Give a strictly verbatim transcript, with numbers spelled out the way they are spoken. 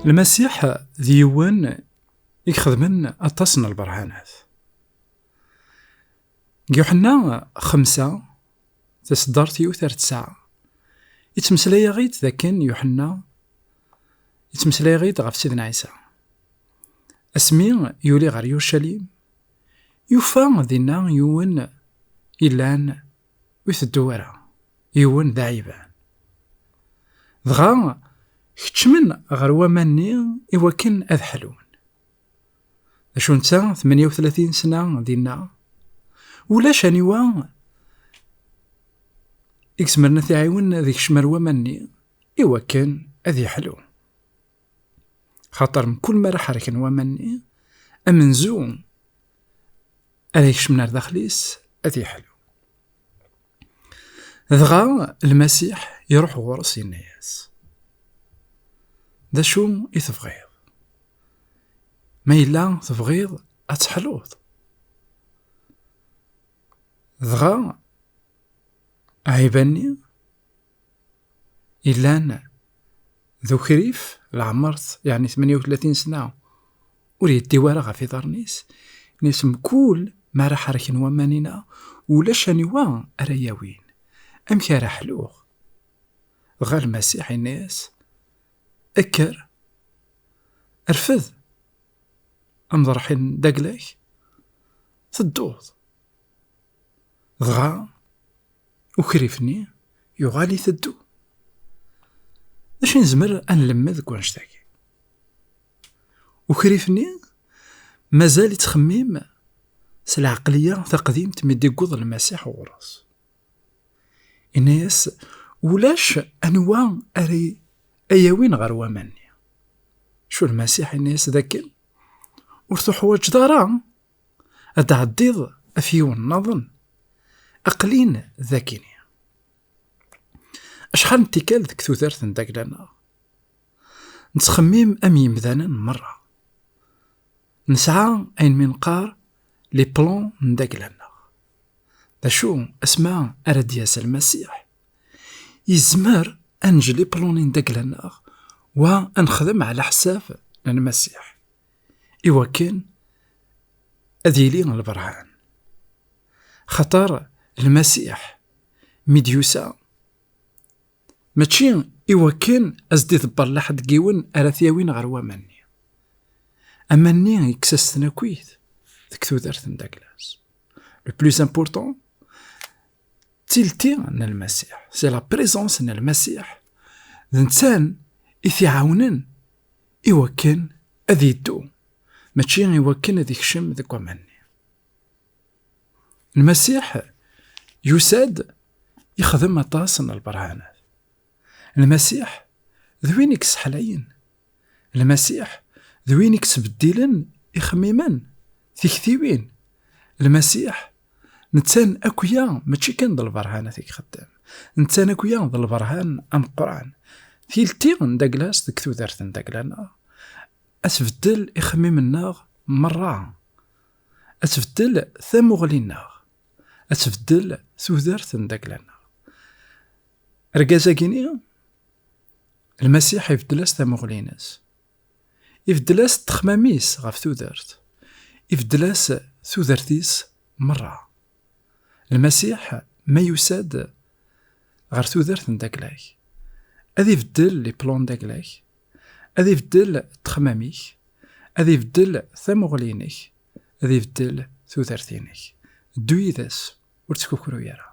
Lmasiḥ d yiwen i ixedmen aṭas n lberhanat. Deg Yuḥenna xemsa, taseddart yiwet ar tesɛa, yettmeslay-aɣ-id dakken Yuḥenna, yettmeslay-aɣ-id ɣef Sidna Ɛisa. Asmi yuli ɣer Yucalim, yufa dinna yiwen illan ur iteddu ara, yiwen d aɛiban. Dɣa keččmen ɣer waman-nni iwakken ad ḥlun. D acu netta, tmenya u tlatin sna dinna, ulac aniwa i izemren ad t-iɛiwen ad ikcem ar waman-nni iwakken ad iḥlu. Xaṭer mkul mi ara ḥerken waman-nni, amenzu ara ikecmen ar daxel-is ad iḥlu. Dɣa Lmasiḥ iruḥ ɣur-s, yenna-yas: "D acu i tebɣiḍ? Ma yella tebɣiḍ ad teḥluḍ." Dɣa aɛiban-nni illan d ukrif, leɛmer-t, yeɛni tmenya u tlatin sna, ur yeddiw ara ɣef iḍarren-is, nes mkul mi ara ḥerken waman-inna, ulac aniwa ara yawin. Amek ara ḥluɣ? Dɣa Lmasiḥ yenna-yas: "Kker, rfed ameḍreḥ-in dagla-k, tedduḍ." Dɣa ukrif-nni yuɣal iteddu. D acu i nezmer ad nlemmed deg wannect-agi? Ukrif-nni mazal ittxemmim s lɛeqliya taqdimt mi d-iwweḍ Lmasiḥ ɣur-s. Inna-yas: "Ulac anwa ara y-, ay-yawin ɣer waman-nni." Cu Lmasiḥ inna-yas dakken ur tuḥwaǧeḍ ara ad d-tɛeddiḍ ɣef yiwen nniḍen, aql-in dagini. Acḥal n tikkal deg tudert n dagla-nneɣ nettxemmim am yimdanen merra. Nesɛa ayen mi neqqar les plans n dagla-nneɣ. D acu, asma ara d-yas Lmasiḥ, yezmer ad neǧǧ les plans-nni n dagla-nneɣ wa ad nexdem ɛla ḥsab n Lmasiḥ, iwakken ad yili lberhan. Xaṭer Lmasiḥ mi d-yusa, mačči iwakken ad s-d-iḍebber laḥed deg yiwen ara t-yawin ɣer waman-nni. Aman-nni yekkes-as-ten akkit deg tudert n dagla-s. Le plus important, d tilti n Lmasiḥ, c'est la présence n Lmasiḥ. D nettan i t-iɛawnen iwakken ad yeddu, mačči iwakken ad ikcem deg waman-nni. Lmasiḥ yusa-d, ixdem aṭas n lberhanat. Lmasiḥ d win i yesseḥlayen. Lmasiḥ d win i yesbeddilen ixemmimen, tiktiwin. Lmasiḥ, nettan akya mačči kan d lberhanat i ixeddem. Nettan akya d lberhan ameqqran. Tilti n dagla-s deg tudert n dagla-nneɣ, ad tbeddel ixemmimen-nneɣ merra. Ad tbeddel tamuɣli-nneɣ. Ad tbeddel tudert n dagla-nneɣ. Argaz-agi-ni, Lmasiḥ ibeddel-as tamuɣli-ines. Ibeddel-as ttexmam-is ɣef tudert. Ibeddel-as tudert-is merra. Lmasiḥ ma yusa-d ɣer tudert n dagla-k, ad ibeddel les plans n dagla-k, ad ibeddel ttexmam-ik, ad ibeddel tamuɣli-inek, ad ibeddel tudert-inek. Ddu yid-s, ur ttkukru ara.